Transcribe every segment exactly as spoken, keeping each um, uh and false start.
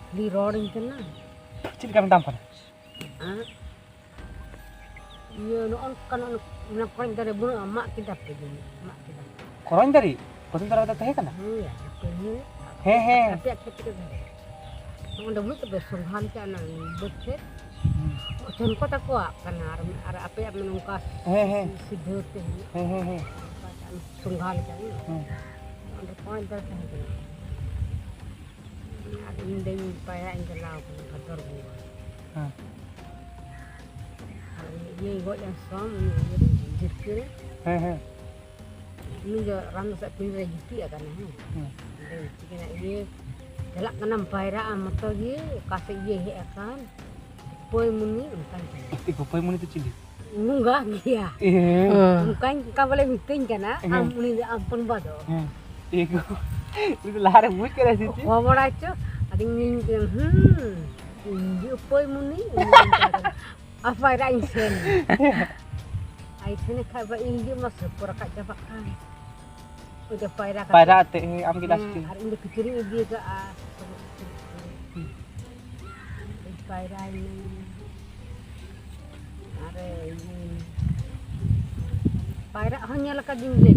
ᱠᱷᱟᱹᱞᱤ ᱨᱚᱲᱤᱧ ᱠᱟᱱᱟ᱾ ᱪᱮᱫ ᱞᱮᱠᱟ ᱢᱮᱛᱟᱢ ᱠᱟᱱᱟ? ᱟᱨ ᱤᱭᱟᱹ, ᱱᱚᱜᱼᱚ ᱱᱚᱝᱠᱟ, ᱱᱚᱜᱼᱚ ᱱᱚᱣᱟ ᱠᱚᱨᱮ ᱫᱟᱨᱮ ᱵᱟᱹᱱᱩᱜᱼᱟ, ᱢᱟᱜ ᱠᱮᱫᱟ ᱯᱮ ᱡᱟᱹᱱᱤᱡ, ᱢᱟᱜ ᱠᱮᱫᱟ᱾ ᱠᱚᱨᱚᱧ ᱫᱟᱨᱮ? ᱠᱚᱨᱚᱧ ᱫᱟᱨᱮ ᱫᱚ ᱛᱟᱦᱮᱸ ᱠᱟᱱᱟ? ᱦᱳᱭ, ᱟᱯᱮ ᱱᱤᱭᱟᱹ ᱦᱮᱸ, ᱦᱮᱸ᱾ ᱟᱯᱮᱭᱟᱜ ᱠᱷᱮᱛ ᱨᱮ ᱫᱟᱨᱮ᱾ ᱱᱚᱜᱼᱚ ᱱᱚᱸᱰᱮ ᱵᱟᱹᱱᱩᱜ ᱛᱟᱯᱮᱭᱟ ᱥᱚᱝᱜᱷᱟᱱ ᱪᱟ ᱚᱱᱟ ᱵᱟᱹᱫᱽ ᱠᱷᱮᱛ? ᱦᱩᱸ᱾ ᱚ, ᱴᱷᱮᱱ ᱠᱚ ᱛᱟᱠᱚᱣᱟᱜ ᱠᱟᱱᱟ, ᱟᱨ, ᱟᱨ ᱟᱯᱮᱭᱟᱜ ᱢᱟ ᱱᱚᱝᱠᱟ ᱦᱮᱸ, ᱦᱮᱸ᱾ ᱥᱤᱫᱷᱟᱹ ᱛᱮ ᱦᱮᱱᱟᱜ᱾ ᱦᱮᱸ, ᱦᱮᱸ, ᱦᱮᱸ᱾ ᱥᱚᱝᱜᱷᱟᱱ ᱪᱟ ᱦᱮᱱᱟᱜ᱾ ᱦᱮᱸ᱾ ᱚᱸᱰᱮ ᱠᱚᱨᱚᱧ ᱫᱟᱨᱮ ᱛᱟᱦᱮᱸ ᱠᱟᱱᱟ᱾ ᱟᱨ ᱤᱧ ᱫᱚᱧ ᱯᱟᱭᱨᱟᱜ ᱤᱧ ᱪᱟᱞᱟᱣ ᱠᱟᱱᱟ ᱵᱷᱟᱫᱚᱨ ᱵᱚᱸᱜᱟ᱾ ᱦᱮᱸ᱾ ᱟᱨ ᱩᱱᱤ ᱤᱭᱟᱹᱭ ᱜᱚᱡ ᱮᱱ ᱥᱚᱢ, ᱩᱱᱤ ᱤᱭᱟᱹ ᱨᱮ, ᱡᱤᱨᱠᱟᱹ ᱨᱮ᱾ ᱦᱮᱸ, ᱦᱮᱸ᱾ ᱩᱱᱤ ᱫᱚ ᱨᱟᱱ ᱫᱚᱥᱟ ᱯᱤᱸᱰ ᱨᱮ ᱜᱤᱛᱤᱡ ᱟᱠᱟᱱᱟ, ᱦᱮᱸ᱾ ᱦᱮᱸ᱾ ᱚᱸᱰᱮ ᱜᱤᱛᱤᱡ ᱠᱟᱱᱟ, ᱤᱭᱟᱹ, ᱪᱟᱞᱟᱜ ᱠᱟᱱᱟᱢ ᱯᱟᱭᱨᱟᱜ ᱟᱢ ᱢᱚᱛᱚ ᱜᱮ, ᱚᱠᱟ ᱥᱮᱫ ᱤᱭᱟᱹ ᱦᱮᱡ ᱟᱠᱟᱱ, ᱯᱟᱹᱭ ᱢᱩᱱᱤ ᱚᱱᱠᱟᱧ ᱠᱟᱱᱟ᱾ ᱮ, ᱯᱟᱹᱭ ᱢᱩᱱᱤ ᱫᱚ ᱪᱤᱞᱤ? ᱵᱚᱸᱜᱟ ᱜᱮᱭᱟ᱾ ᱮ᱾ ᱦᱮᱸ᱾ ᱚᱱᱠᱟᱧ, ᱚᱱᱠᱟ ᱵᱚᱞᱮ ᱢᱤᱛᱟᱹᱧ ᱠᱟᱱᱟ, ᱟᱢ ᱦᱮᱸ᱾ ᱩᱱᱤ ᱫᱚ ᱟᱢ ᱯᱚᱱᱵᱟ ᱫᱚ᱾ ᱦᱮᱸ᱾ ᱮ ᱜᱳ᱾ ᱩᱱᱤ ᱫᱚ ᱞᱟᱦᱟᱨᱮ ᱵᱩᱡᱽ ᱠᱮᱫᱟᱭ ᱥᱮ ᱪᱮᱫ? ᱚᱠᱚᱭ ᱵᱟᱲᱟᱭ ᱪᱚ, ᱟᱫᱚᱧ ᱢᱮᱱ ᱠᱮᱫᱟ, ᱦᱩᱸ, ᱤᱧ ᱜᱮ ᱚᱠᱚᱭ ᱢᱩᱱᱤ? ᱩᱱᱤ ᱫᱚ ᱚᱱᱠᱟ ᱠᱟᱱᱟ᱾ ᱟᱨ ᱯᱟᱭᱨᱟᱜ ᱤᱧ ᱥᱮᱱ᱾ ᱟᱨ ᱤᱧ ᱥᱮᱱ ᱠᱷᱟᱡ ᱵᱟ, ᱤᱧ ᱜᱮ ᱢᱟ ᱥᱟᱹᱯ ᱠᱚ ᱨᱟᱠᱟᱵ ᱪᱟᱵᱟᱜ ᱠᱟᱱ᱾ ᱚᱸᱰᱮ ᱯᱟᱭᱨᱟ ᱠᱟᱛᱮ᱾ ᱯᱟᱭᱨᱟ ᱟᱛᱮ, ᱦᱮᱸ, ᱟᱢ ᱜᱮ ᱦᱮᱸ, ᱞᱟᱥᱴᱤᱝ᱾ ᱟᱨ ᱤᱧ ᱫᱚ ᱠᱤᱪᱨᱤᱡ ᱤᱧ ᱤᱫᱤ ᱟᱠᱟᱫᱼᱟ᱾ ᱦᱩᱸ᱾ ᱯᱟᱭᱨᱟᱭᱤᱱᱟᱹᱧ᱾ ᱟᱨ ᱤᱭᱟᱹ, ᱯᱟᱭᱨᱟᱜ ᱦᱚᱸ ᱧᱮᱞ ᱟᱠᱟᱫᱤᱧ ᱜᱮ᱾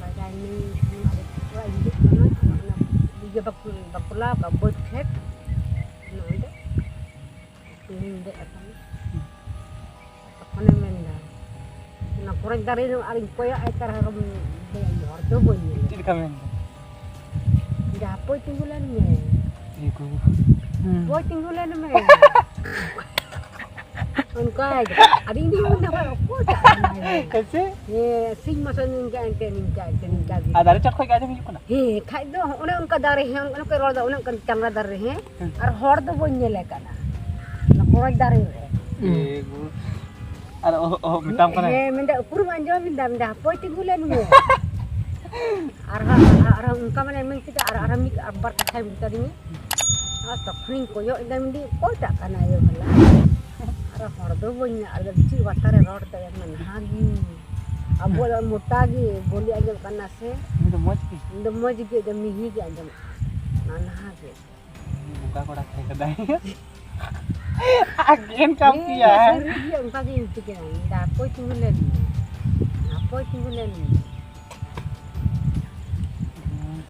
ᱯᱟᱭᱨᱟᱭᱤᱱᱟᱹᱧ, ᱟᱫᱚ ᱚᱲᱟᱜ ᱤᱧ ᱦᱤᱡᱩᱜ ᱠᱟᱱᱟ, ᱚᱱᱟ ᱤᱭᱟᱹ ᱵᱟᱯ-, ᱵᱟᱯᱞᱟ ᱵᱟ-, ᱵᱟᱹᱫᱽ ᱠᱷᱮᱛ, ᱚᱱᱟ ᱚᱸᱰᱮ᱾ ᱤᱧ ᱫᱮᱡ ᱟᱠᱟᱱᱟ᱾ ᱛᱚᱠᱷᱚᱱᱮ ᱢᱮᱱᱫᱟ, ᱚᱱᱟ ᱠᱚᱨᱚᱪ ᱫᱟᱨᱮ ᱨᱮ ᱟᱨᱤᱧ ᱠᱚᱭᱚᱜ ᱟᱭ ᱠᱟᱱ ᱨᱮᱦᱚᱸ ᱦᱚᱲ ᱫᱚ ᱵᱟᱹᱧ ᱧᱮᱞᱮ᱾ ᱪᱮᱫ ᱞᱮᱠᱟ ᱢᱮᱱᱫᱟ? ᱡᱟ ᱦᱟᱯᱳᱭ ᱛᱤᱸᱜᱩ ᱞᱮᱱ ᱢᱮ᱾ ᱤᱭᱟᱹ ᱠᱚ᱾ ᱦᱩᱸ᱾ ᱦᱟᱯᱳᱭ ᱛᱤᱸᱜᱩ ᱞᱮᱱ ᱢᱮ᱾ ᱚᱱᱠᱟᱭ ᱫᱟ᱾ ᱟᱫᱚ ᱤᱧ ᱫᱩᱧ ᱢᱮᱱᱫᱟ, "ᱚᱠᱚᱭ ᱚᱠᱚᱭᱴᱟᱜ ᱠᱟᱱᱟᱭ?" ᱦᱮᱸ ᱥᱮ? ᱦᱮᱸ, ᱥᱤᱧ ᱢᱟᱨᱥᱟᱞ ᱱᱤᱝᱠᱟ ᱮᱱᱛᱮ ᱱᱤᱝᱠᱟ ᱮᱱᱛᱮ ᱱᱤᱝᱠᱟ ᱜᱮ᱾ ᱟᱨ ᱫᱟᱨᱮ ᱪᱚᱴ ᱠᱷᱚᱡ ᱜᱮ ᱟᱸᱡᱚᱢ ᱦᱤᱡᱩᱜ ᱠᱟᱱᱟ? ᱦᱮᱸ, ᱠᱷᱟᱡ ᱫᱚ ᱚᱱᱮ ᱚᱱᱠᱟ ᱫᱟᱨᱮ, ᱦᱮᱸ, ᱚᱱᱮ ᱚᱱᱠᱟᱭ ᱨᱚᱲ ᱫᱟ, ᱚᱱᱮ ᱚᱱᱠᱟ ᱪᱟᱝᱲᱟ ᱫᱟᱨᱮ ᱨᱮ, ᱦᱮᱸ᱾ ᱦᱮᱸ᱾ ᱟᱨ ᱦᱚᱲ ᱫᱚ ᱵᱟᱹᱧ ᱧᱮᱞᱮ ᱠᱟᱱᱟ᱾ ᱚᱱᱟ ᱠᱚᱨᱚᱪ ᱫᱟᱨᱮ ᱨᱮ᱾ ᱦᱩᱸ᱾ ᱮ ᱜᱳ᱾ ᱟᱨ ᱚᱦᱚ, ᱚᱦᱚ, ᱢᱮᱛᱟᱢ ᱠᱟᱱᱟᱭ᱾ ᱦᱮᱸ, ᱢᱮᱱᱫᱟ, "ᱩᱠᱩᱨᱮᱢ ᱟᱸᱡᱚᱢ ᱮᱫᱟ?" ᱢᱮᱱᱫᱟ, "ᱦᱟᱯᱳᱭ ᱛᱤᱸᱜᱩ ᱞᱮᱱ ᱢᱮ᱾" ᱟᱨᱦᱚᱸ, ᱟᱨᱦᱚᱸ ᱚᱱᱠᱟ ᱢᱟᱱᱮ ᱢᱮᱱ ᱠᱮᱫᱟ, ᱟᱨ, ᱟᱨᱦᱚᱸ ᱢᱤᱫ ᱟᱵᱟᱨ ᱠᱟᱛᱷᱟᱭ ᱢᱮᱛᱟᱫᱤᱧᱟ᱾ ᱟᱨ ᱛᱚᱠᱷᱚᱱᱤᱧ ᱠᱚᱭᱚᱜ ᱮᱫᱟ, ᱢᱮᱱᱫᱟᱹᱧ, "ᱚᱠᱚᱭᱴᱟᱜ ᱠᱟᱱᱟᱭ ᱭᱳ ᱵᱷᱟᱞᱟ?" ᱟᱨ ᱦᱚᱲ ᱫᱚ ᱵᱟᱹᱧ ᱧᱮᱞ, ᱟᱫᱚ ᱪᱮᱫ ᱵᱟᱛᱟᱨᱮ ᱨᱚᱲ ᱮᱫᱟ, ᱱᱟᱦᱟ ᱜᱮ᱾ ᱟᱵᱚᱣᱟᱜ ᱫᱚ ᱢᱚᱴᱟ ᱜᱮ ᱵᱚᱞᱤ ᱟᱸᱡᱚᱢᱚᱜ ᱠᱟᱱᱟ ᱥᱮ? ᱩᱱᱤ ᱫᱚ ᱢᱚᱡᱽ ᱜᱮ᱾ ᱩᱱᱤ ᱫᱚ ᱢᱚᱡᱽ ᱜᱮ, ᱮᱠᱫᱚᱢ ᱢᱤᱦᱤ ᱜᱮ ᱟᱸᱡᱚᱢᱚᱜ ᱠᱟᱱᱟ᱾ ᱱᱟᱦᱟᱜ ᱜᱮ᱾ ᱵᱚᱠᱟ ᱠᱚᱲᱟ ᱛᱟᱦᱮᱸ ᱠᱟᱱᱟᱭ᱾ ᱟᱜᱮᱱ ᱠᱟᱢ ᱠᱤᱭᱟ᱾ ᱥᱟᱹᱨᱤ ᱜᱮ ᱚᱱᱠᱟ ᱜᱮ ᱤᱧ ᱴᱷᱤᱠᱟᱹᱭᱟ᱾ ᱤᱧ ᱫᱚ ᱦᱟᱯᱳᱭ ᱛᱤᱸᱜᱩ ᱞᱮᱱ ᱜᱮ᱾ ᱦᱟᱯᱳᱭ ᱛᱤᱸᱜᱩ ᱞᱮᱱ ᱜᱮ᱾